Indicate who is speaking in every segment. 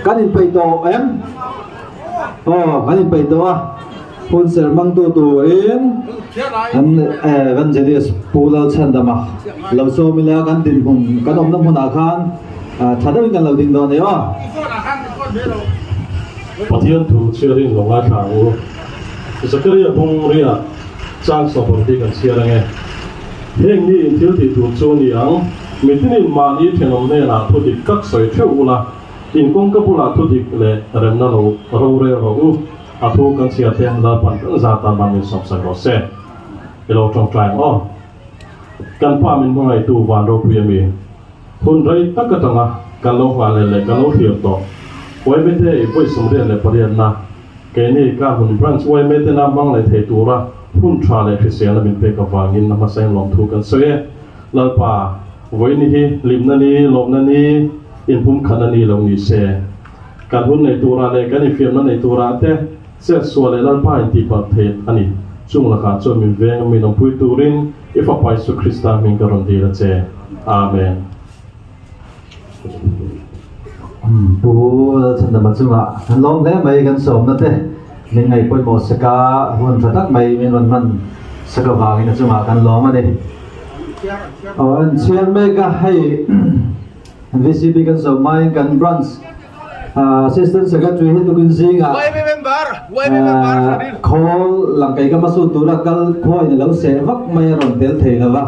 Speaker 1: Kan inpeih tawh em? Aw, kan inpeih tawh a. Hun ser hmangtu turin an Evangelist Pu Lalchhandama lo sawm ila kan dinhmun kan awmna hmunah khan tha deuhin kan lo ding dawn a ni aw.
Speaker 2: Pathian thu chhiarin lo ngaithla ang u. Zakaria bung riat chang sawmparuk hi kan chhiar ange. Heng ni in thil tih tur chu a ni ang, mitinin mahni thenawm hnenah thu dik tak sawi theuh ula, in kawngka bulah thu dik leh remna lo rorel rawh u. A thu kan chhiar te Lalpan kan zat tan man min sawmsak rawh se. I lo tawngtai ang aw. Kan pa min hmangaihtu van ropui a mi. Hun rei tak atanga kan lo nghah leh leh kan lo thlir tawh. Yma te i vawi 38na keini ka hun branch yma tena hmang leh thei tura hun tha leh hriselna min pek avangin a hmasa in lawmthu kan sawi e. Lalpa, vawiini hi hlimna ni, lawmna ni, inpumkhatna ni lo ni se. Kan hun nei turah leh kan infiamna nei turah te chetsuah leh Lalpa in tihpalh theih a ni. Chung lakah chuan min veng a min awmpui turin i Fapa Isu Krista hming ka rawn dil a che. Amen.
Speaker 1: Pu Lalchhandama chungah kan lawm hle mai kan sawmna te min ngaih pawimawh sak a, hun tha tak mai min rawn hman sak avangin a chungah kan lawm a ni. Aw an chhiar mek a hei. VCP kan zawh hmain kan branch Assistant Secretary hi tukin zingah khawl langkei ka hmasu tura kal khuain a lo seh vak mai a rawn tel thei lo va,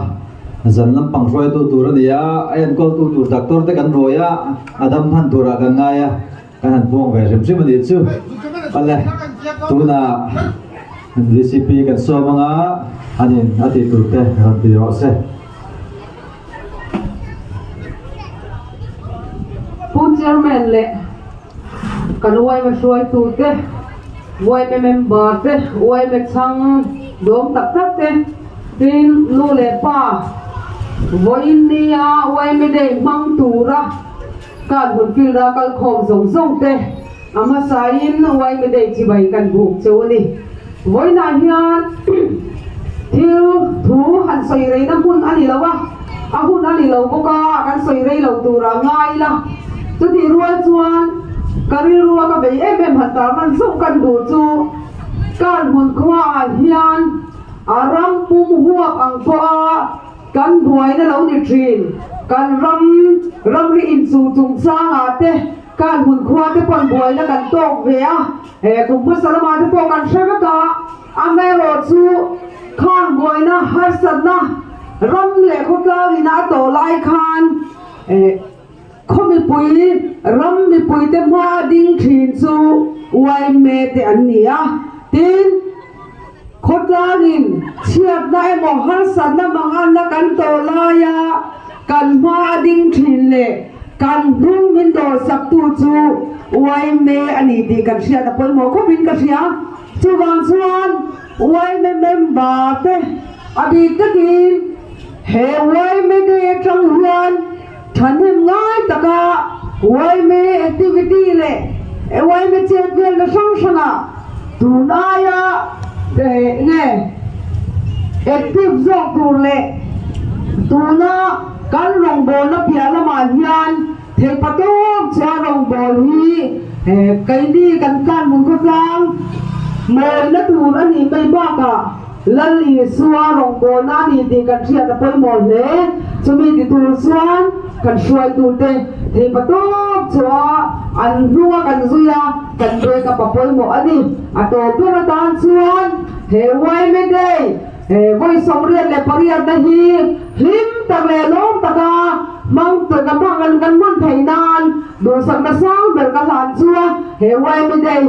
Speaker 1: zan lampang hruaitu tur a ni a, a enkawltu tur doctor te kan ruai a, a dam hman turah kan ngai a, kan han puang ve hrim hrim a nih chu. Awle, tunah VCP kan sawm anga anin a tih tur te rawn ti rawh se.
Speaker 3: Pu Chairman leh kan yma hruaitute, yma member te, yma chhang dawng tak tak te, tin nu leh pa vawiin nia yma day hmang tura kan hun field a kal khawm zawng zawng te a hmasain yma day chibai kan buk cheu a ni. Vawiinah hian thil thu han sawi reina hmun a ni lo a, a hun a ni lo bawk a, kan sawi rei lo tur a ngai ila. Chutih rual chuan ka rilrua ka bei em em han tar hman zauh kan duh chu kan hmun khuaah hian a ram pum huap ang pawha kan buaina lo ni thin, kan ram ramri inchuh chungchangah te kan hmun khua te pawn buaina kan tawk ve a. He kum hmasa lamah te pawh kan hre vek a, amaherawh chu khang buaina harsatna ram leh khawtlang ina a tawh lai khan khaw mipui ram mipui te hma ding thin chu yma te an ni a, tin khawtlangin chhiatna emaw harsatna manganna kan tawh laia kan hma a ding thin leh Kan hnung min dawrsaktu chu yma a ni tih kan hriat a pawimawh khawpin ka hria. Chuvang chuan yma member te a bik takin he yma day atang hian thahnem ngai taka yma activity leh yma chet velna hrang hrangah tun aia nge active zawk tur leh tuna Kan rawngbawlna piah lamah hian theipa tawk chuan rawngbâwl hi keini kan tlan hmun khawtlang mawina tur a nih mai bakah Lal Isua rawngbawlna a ni tih kan hriat a pawimawh hle. Chumi ti tur chuan kan hruaitute theipa tawk chua an hnunga kan zui a, kan bag a pa pawimawh a ni. A tawp ber atan chuan he yma Day He vawi 28 na hi hlim tak leh lawm taka hmang ka hmang an kan hman theih nan duhsakna sang ber ka hlan chu a, he yma Day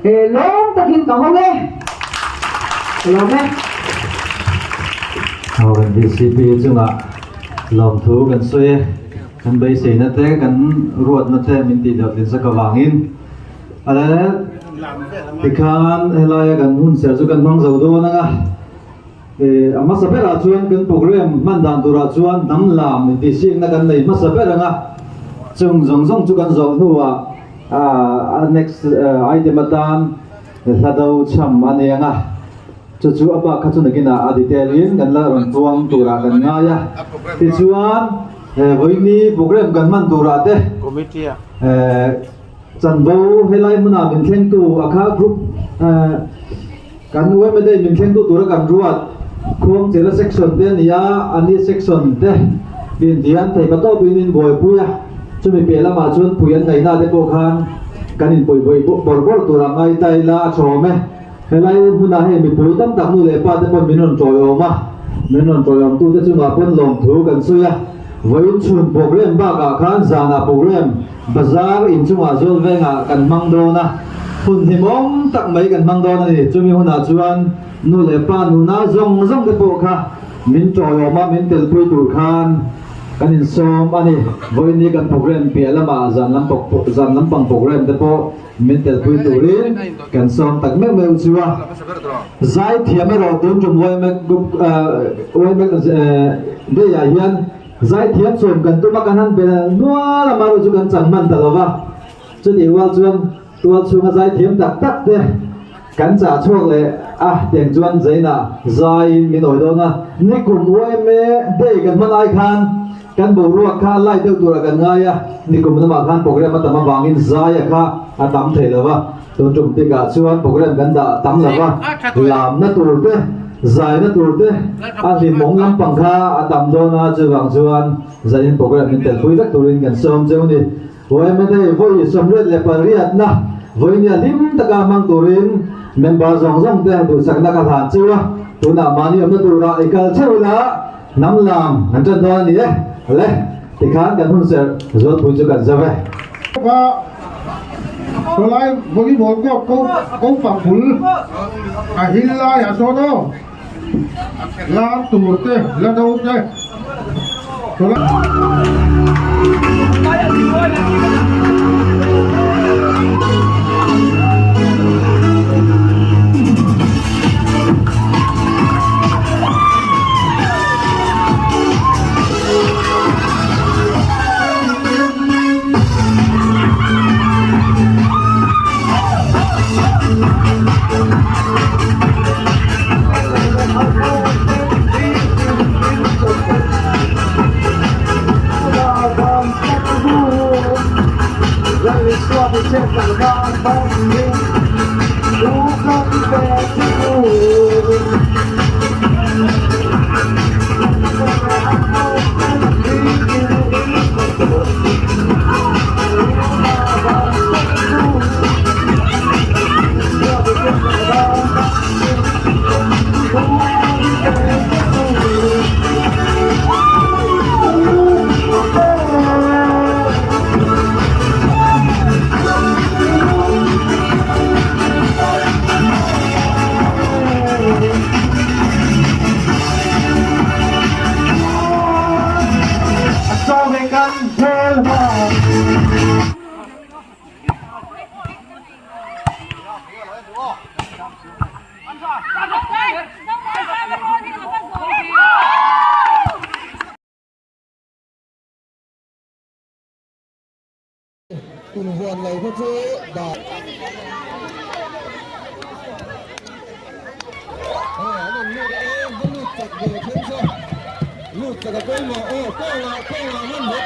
Speaker 3: hi lawm takin ka hawng e. Ka lawm e.
Speaker 1: Aw kan VCP chungah lawmthu kan sawi e, kan beiseina te kan ruatna te min tih deuh tlin sak avangin. Ale tikhan helaia kan hun ser chu kan hmang zo dawn ang a, a hmasa berah chuan kan program hman dan turah chuan hnam lam intihsiakna kan nei hmasa ber ang a, chung zawng zawng chu kan zawh hnuah a next item atan hla do chham a ni ang a, chu chu a bak kha chu nakinah a detail in kan la rawn puang turah kan ngai a, tichuan vawiini program kan hman turah te. Chanvo helai hmuna min thlengtu a kha group kan yma day min thlengtu tura kan ruat Khuangchera section te a ni a, ani section te bin dian thei pa tawpin in buaipui a, chumi piah lamah chuan pui an ngaihna te pawh khan kan inpui buai bawrh bawrh tura ngai ta ila a chhawm e. Helai hmunah hei mipui tam tak nu leh pa te pawn min rawn tawiawm a, min rawn tawiawm tute chungah pawn lawmthu kan sawi a, vawiin chhun program bakah khan zanah program bazar inchungah zawl vengah kan hmang dawn a, hun hlimawm tak mai kan hmang dawn a ni. Chumi hunah chuan nu leh pa nuna zawng zawng te pawh kha min tawiawm a, min telpui tur khan kan insawm a ni. Vawiin ni kan program piah lamah zan lampang program te pawh Min telpui turin kan sawm tak meuh meuh chu a. Zai thiam erawh tun tum YMAC group YMAC day ah hian zai thiam sawm kan tum a kan han bel nual a marawh chu kan chang hman ta lo va. Chutih rual chuan tual chhunga zai thiam tak tak te kan chah chhuak leh a tiang chuan zainah zaiin min awi dawn a. Nikum YMA day kan hman ai khan Kan boruak kha lai deuh turah kan ngai a, nikum lamah khan program a tam avangin zaia kha a tam thei lo va, tun tum tikah chuan program kan dah tam lo va, lamna tur te, zaina tur te, a hlimawm lampang kha a tam dawn a, chuvang chuan zanin program min telpui vek turin kan sawm cheu ni. YMA vawi 88na vawinia hlim taka hmang turin member zawng zawng te duhsakna ka hlan cheu a, tunah mahni awmna turah i kal theuh ila, Hnam lam an ṭan dawn a ni e. Le, tikhan kan hun serh Zualpui chu kan zo e.
Speaker 4: Kha khawlai volleyball court ko ko pang bul a hil lai ah sawn aw lar tur te la do te
Speaker 5: Kum huan lo kha chu dah. Hei an rawn lut a e, va lut chak ve thleng che. Lut chak a pawimawh aw, kawngah kawngah man hle.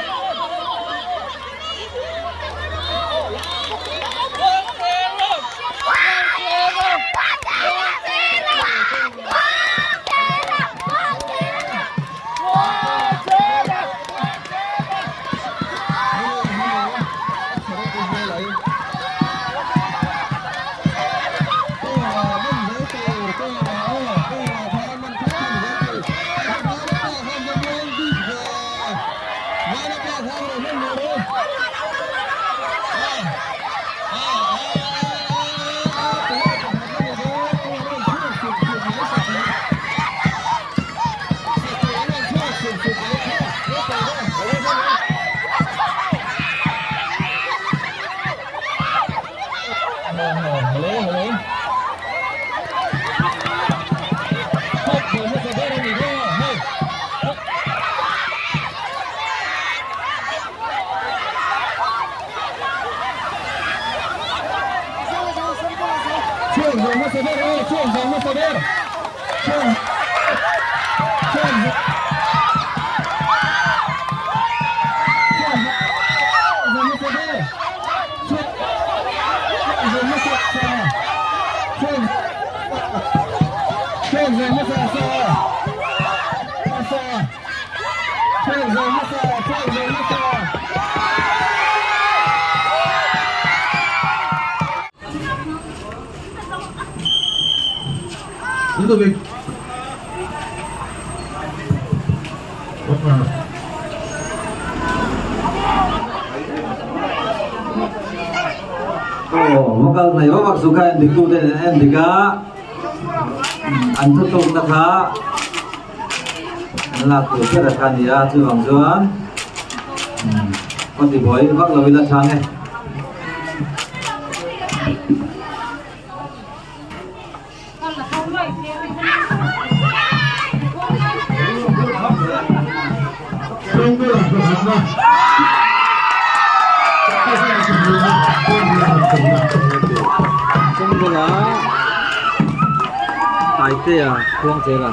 Speaker 4: Ludovic.
Speaker 1: Aw, va kal hnaih vak vak chu kha en dik tu te en dik a, an thutlukna kha an lak tur ber a kha a ni a, chuvang chuan ka ti buai vak lo ila chang e. Chawngvela Taitea Khuangchera.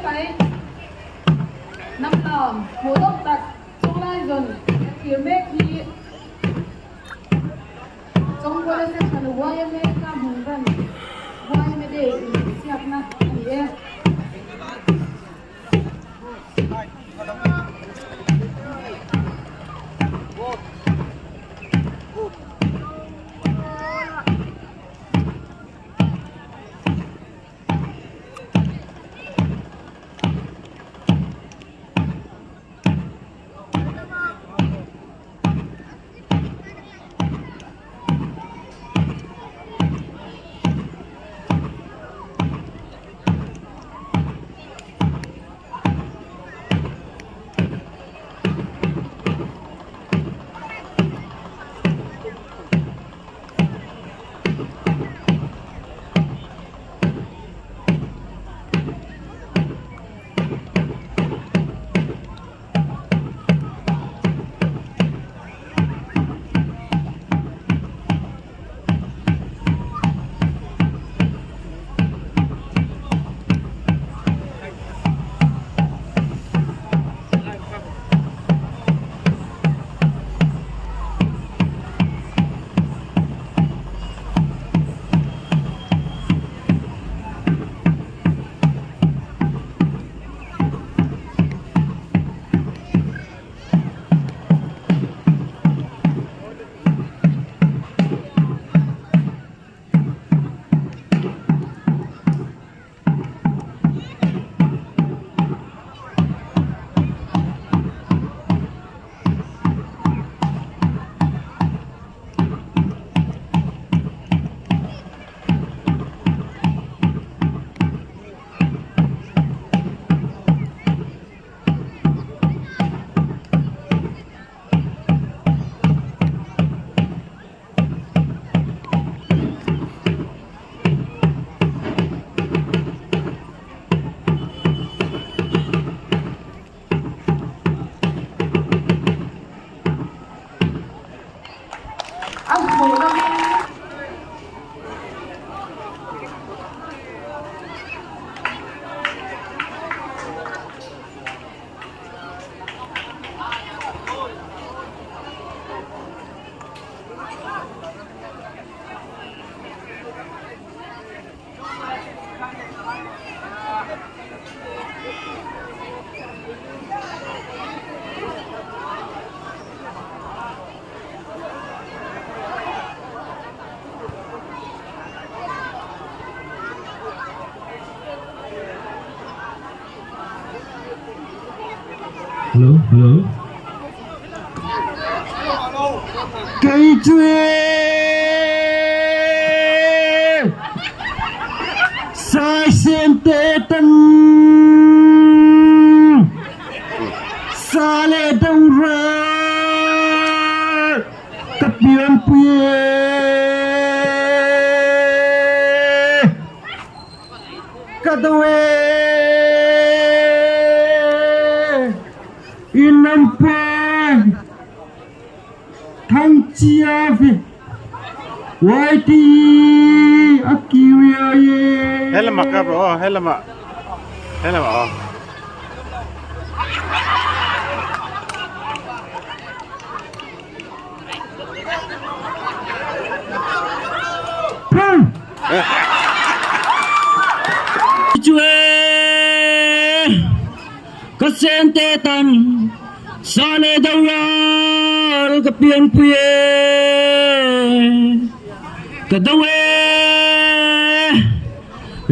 Speaker 6: mai. Hnam lam hmuhnawm tak Chawnglaizon kan thlir mek hi Chawngkawla Section yma Tlahmun Branch yma Day insiakna a ni e. A hmuh nawmin.
Speaker 7: Hello, hello.
Speaker 5: Kei chu e Saisen te tan Sa leh deuh ral ka pianpui e. Ka do e Inampa Thangchiavi YT a kiria e.
Speaker 8: Helama ka bro, helama. Helama aw.
Speaker 7: Chue ka sen te tan sa le do ral ka pian pui e ka do e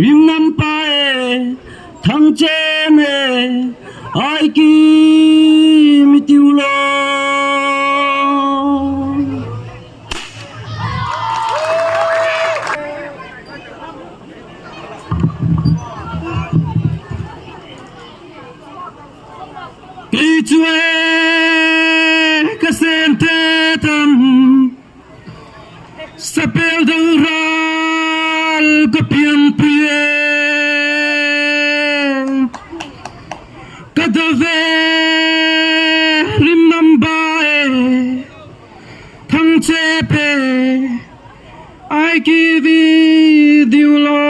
Speaker 7: rim nam pa e thang che me ai ki mi tiu lo. Kei chu e ka sen te tam sapel dang ral ka pian pui e ka dave rim nam ba e thang che pe ai ki vi diu lo.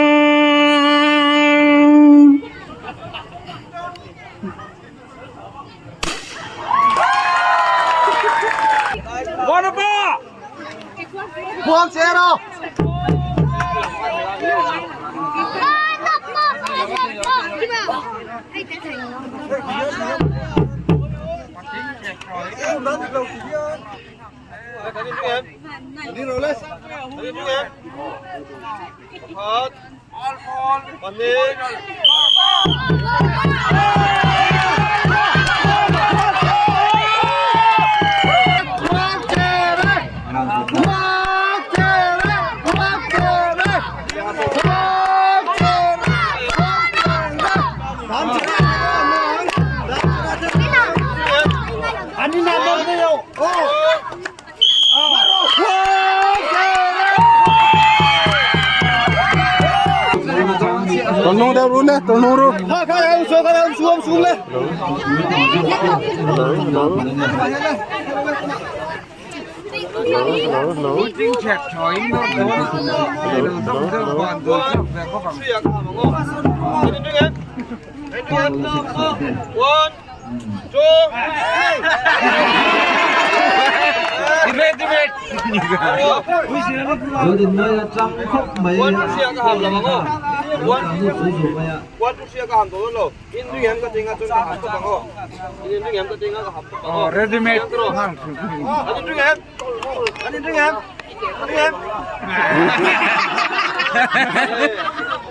Speaker 8: Tolong dah rune, tolong ru.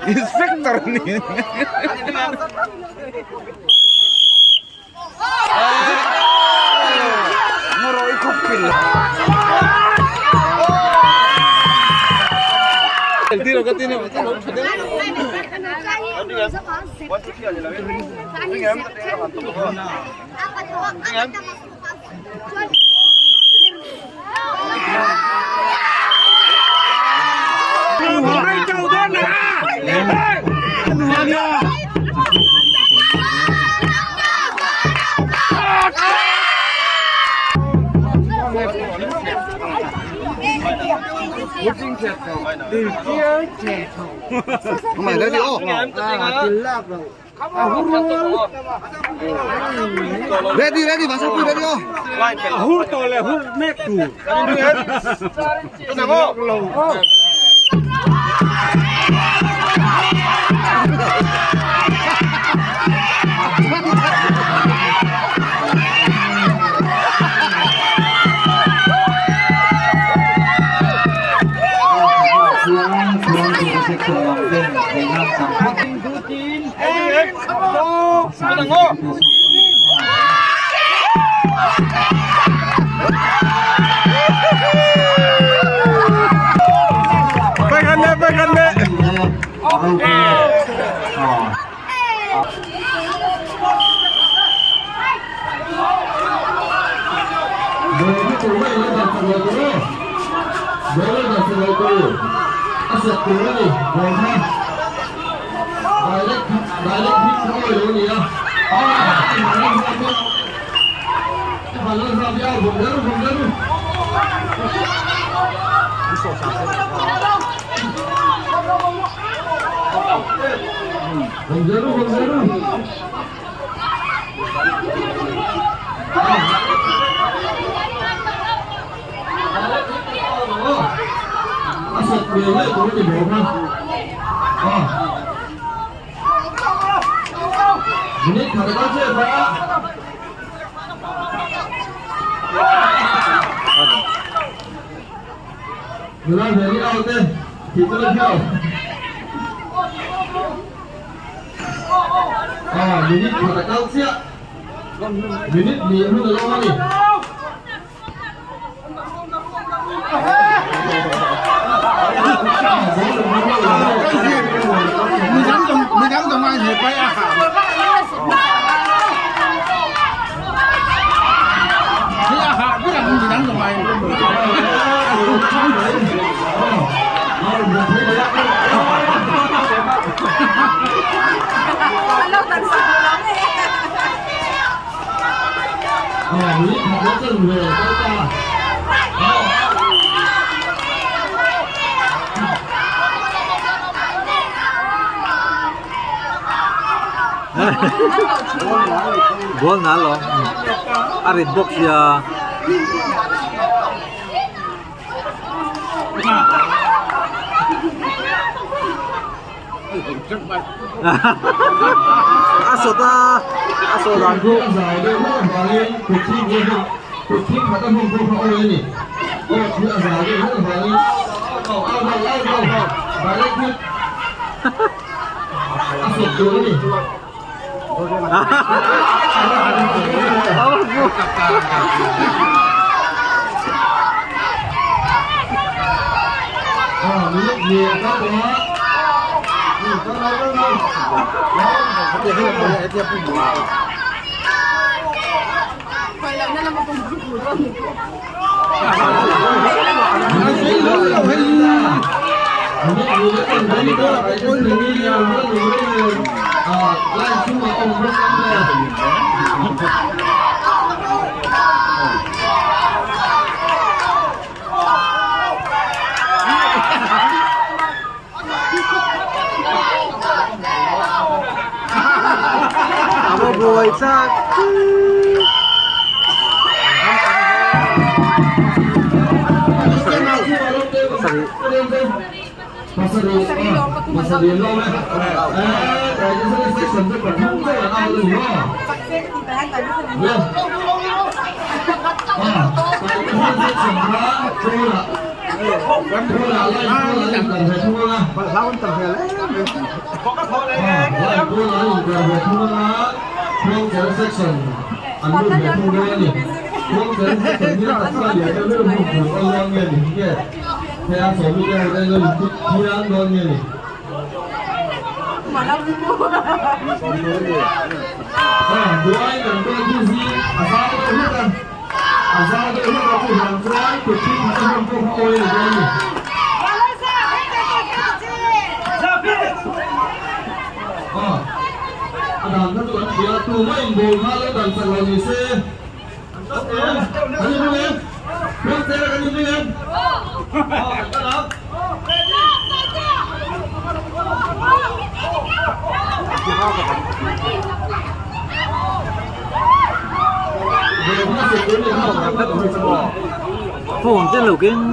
Speaker 8: Inspector ni. Ngoroi kopil. Ready, ready, masuk ready oh. Hur tole hur mek tu. Peganle, peganle.
Speaker 1: Gol na lo. A rit bawk sia. A sawt a, a sawh dan chu. A buai chak. Phone te lo keng.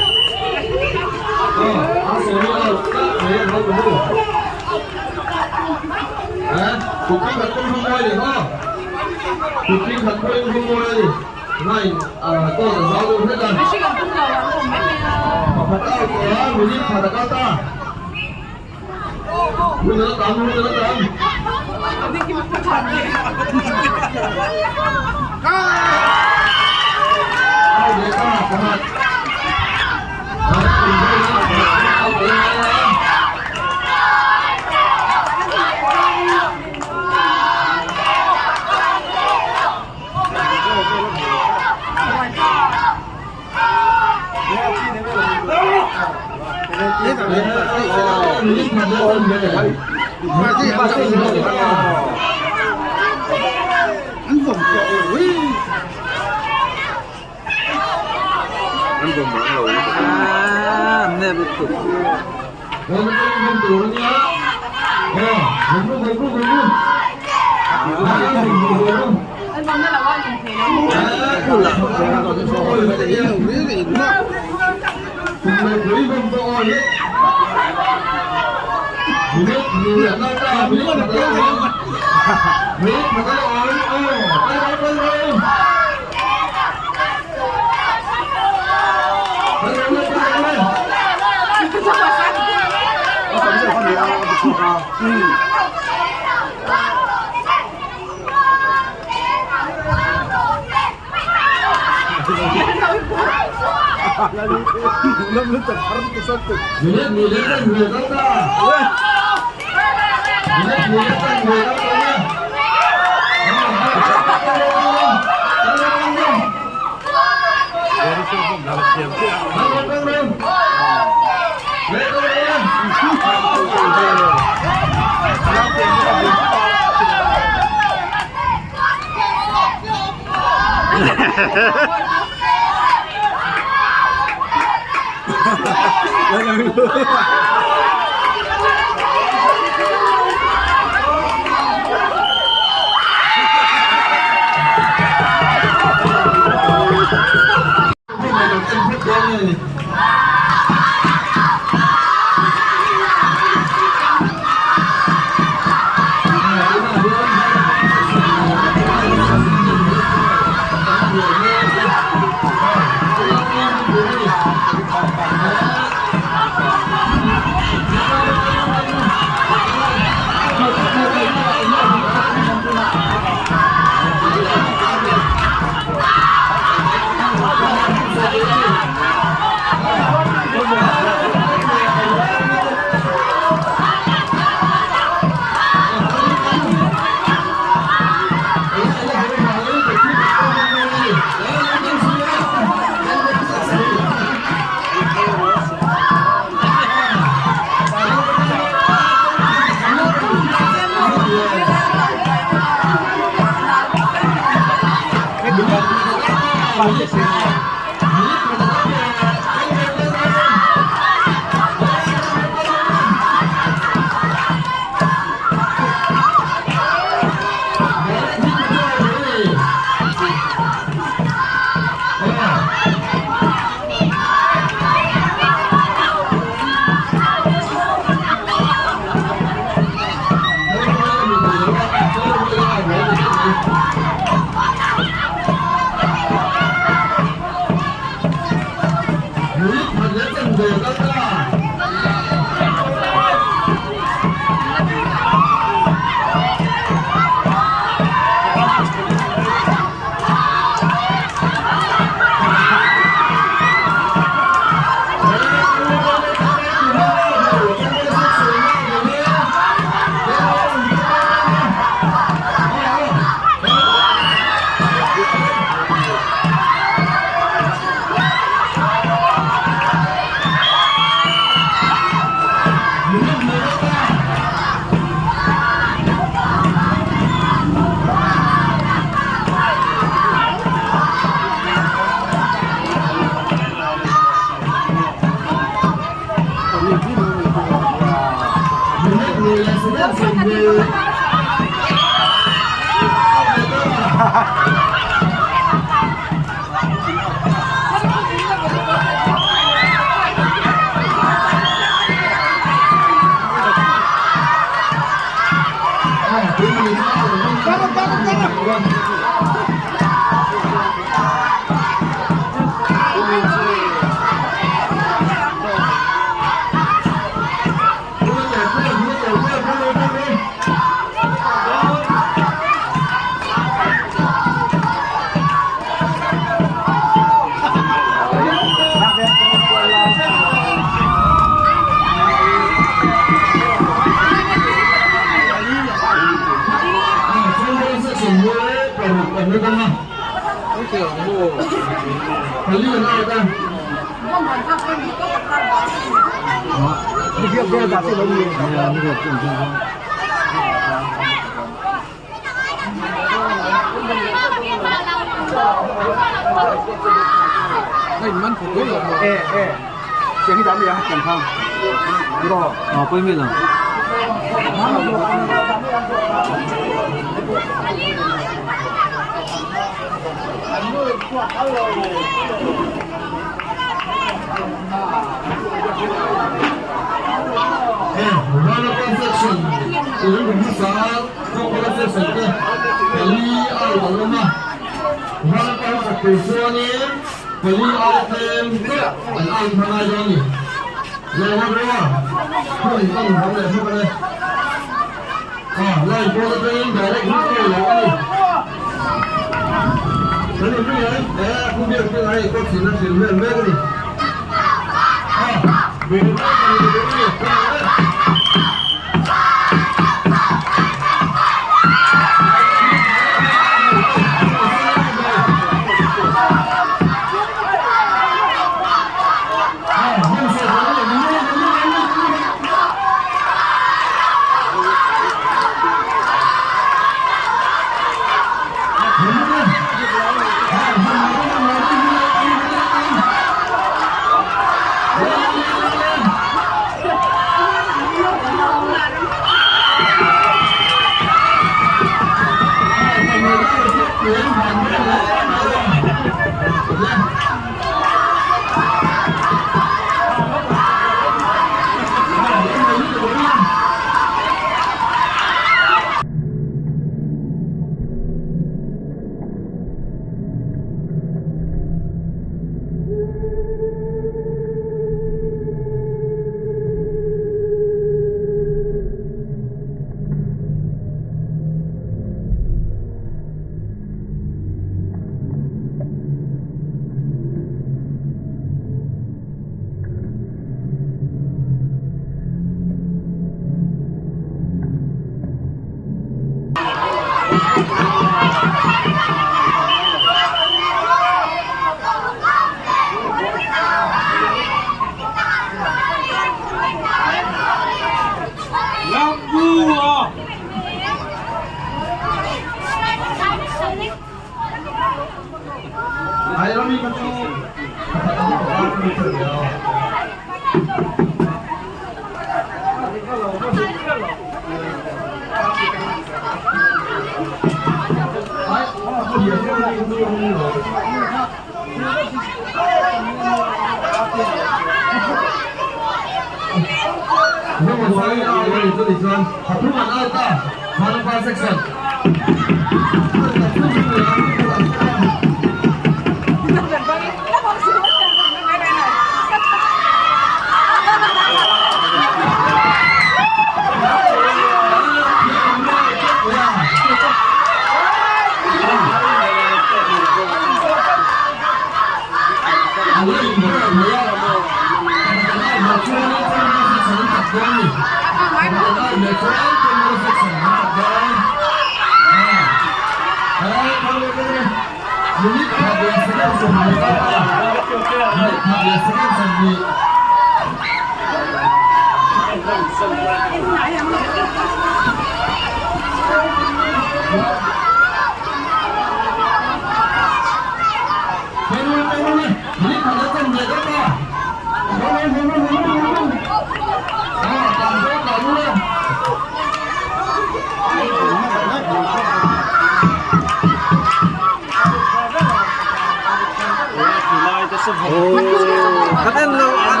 Speaker 1: Kan en lo an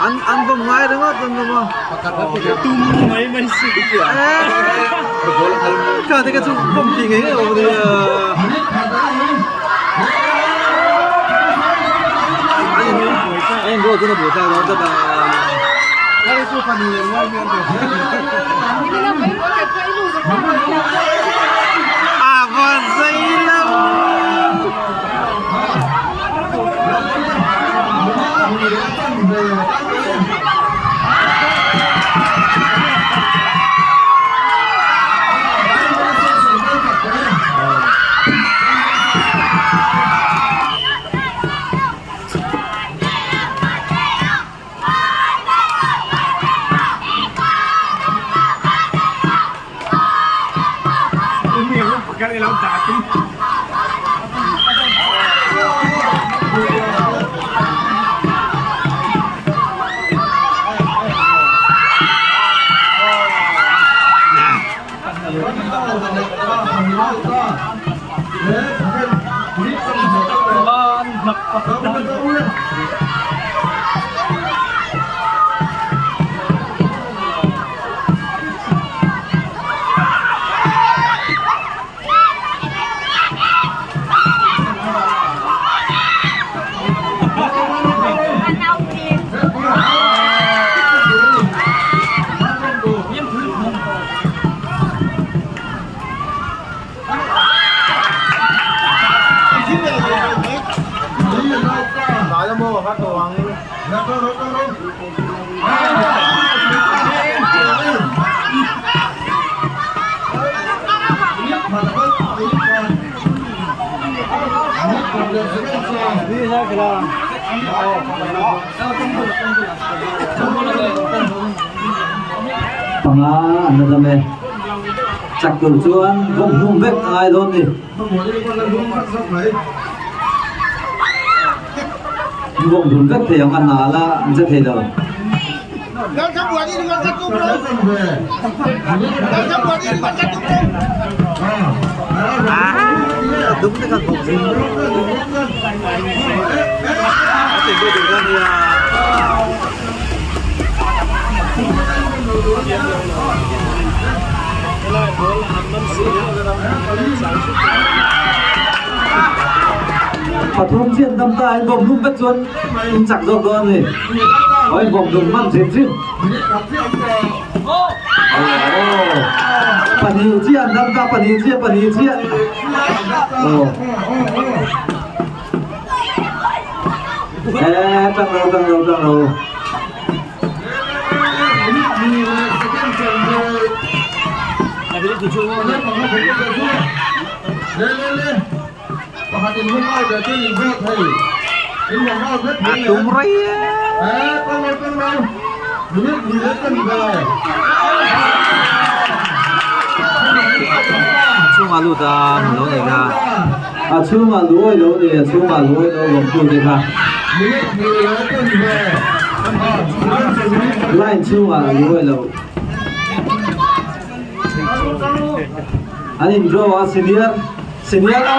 Speaker 1: an an vawm ngai ringawt an vawm a.
Speaker 7: Tum mai mai si
Speaker 1: Kha te ka chu vawm ti ngei ngei awm ania. An in goal chu na buai thlak dawn tlat a. A va zei lo. Panga an la dam e. Chak tur chuan vawm hlum vek a ngai dawn ni. Vawm hlum vek thei ang a nal a an che thei lo. Pathum chian dam ta in vawm hlum vek chuan in chak zawk dawn a ni. Aw in vawm hlum hman hrim hrim. Pahnih chiah an dam ta pahnih chiah pahnih chiah. Aw. Eh tang lo tang lo tang lo. A tum rei e. A chhungah lut a min lo nei kha. A chhungah luai lo ni a chhungah luai lo lawmtu te kha. Line chhungah luai lo. An in draw a senior senior oh!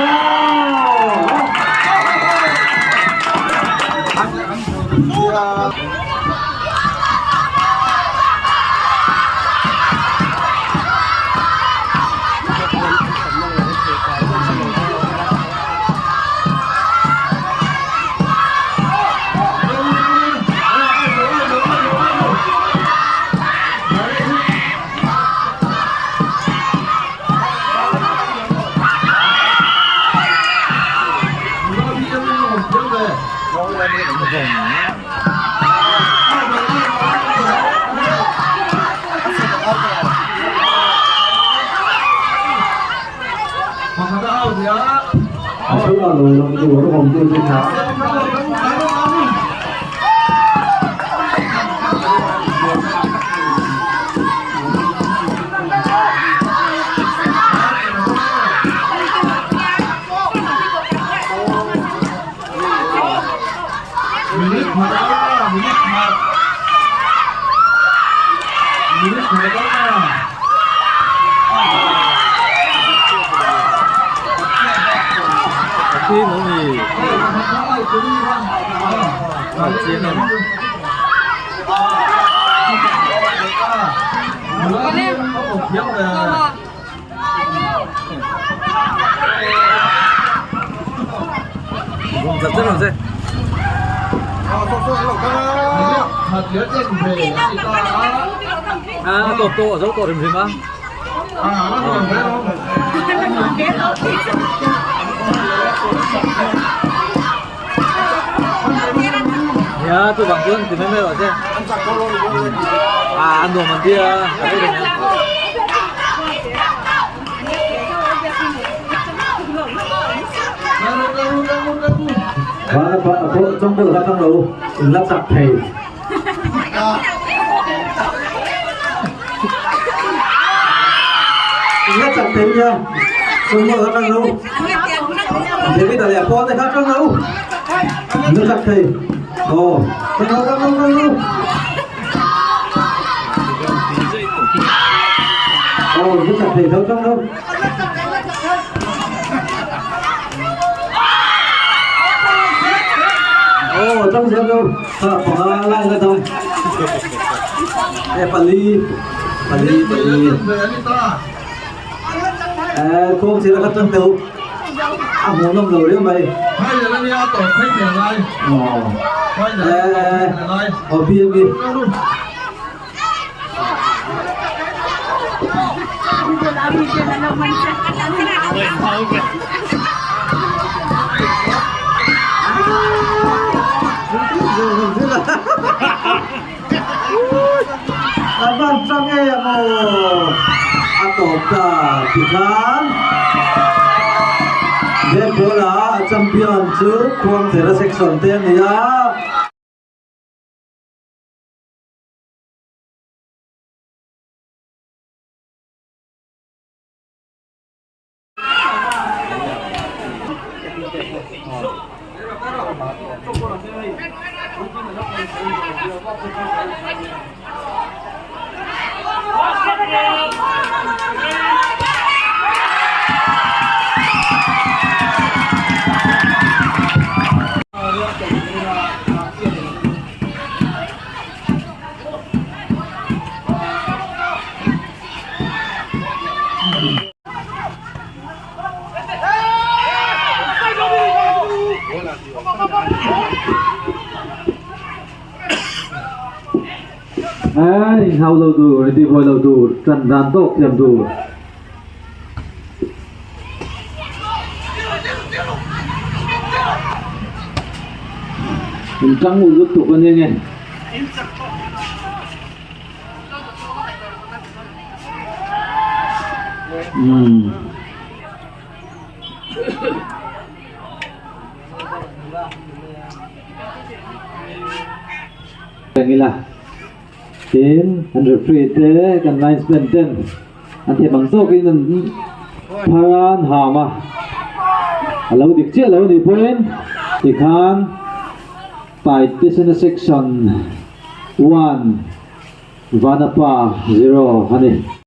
Speaker 1: A chhungah lo lang tur awm tu te kha. À, tổ tổ dấu tổ rìm rìm á. Dạ, tôi bằng cơn thì mới mới rồi chứ. À, ăn đồ mình đi à. Trong bộ là trong đầu lắp chặt thầy. Lắp chặt thầy nha. Trong bộ là trong đầu. Thế bây giờ là con thì khác trong đầu. Lắp chặt thầy. Ồ, trong đầu trong đầu trong đầu. Ồ, lắp chặt thầy đâu trong đầu. Ồ, trong xem đâu. Panga lai ka tang. E pali pali pali. E kawng thil ka tang teuh. A hmuh nawm lo riau mai. E aw pi ami. A van chang em aw a tawp ta tikhan Dead ball ah a champion chu Khuangthera section te a ni a. Hau lo tur, inti buai lo tur, tan dan tawk thiam tur. In tang ul lutuk a nia nge. Umm. Reng ila. Tin, an referee te kan linesman ten an thiam ang tawkin an phar a, an ham a. A lo dik chiah lo anih pawhin tikhan Taitesena section 1 Vanapa 0 a ni.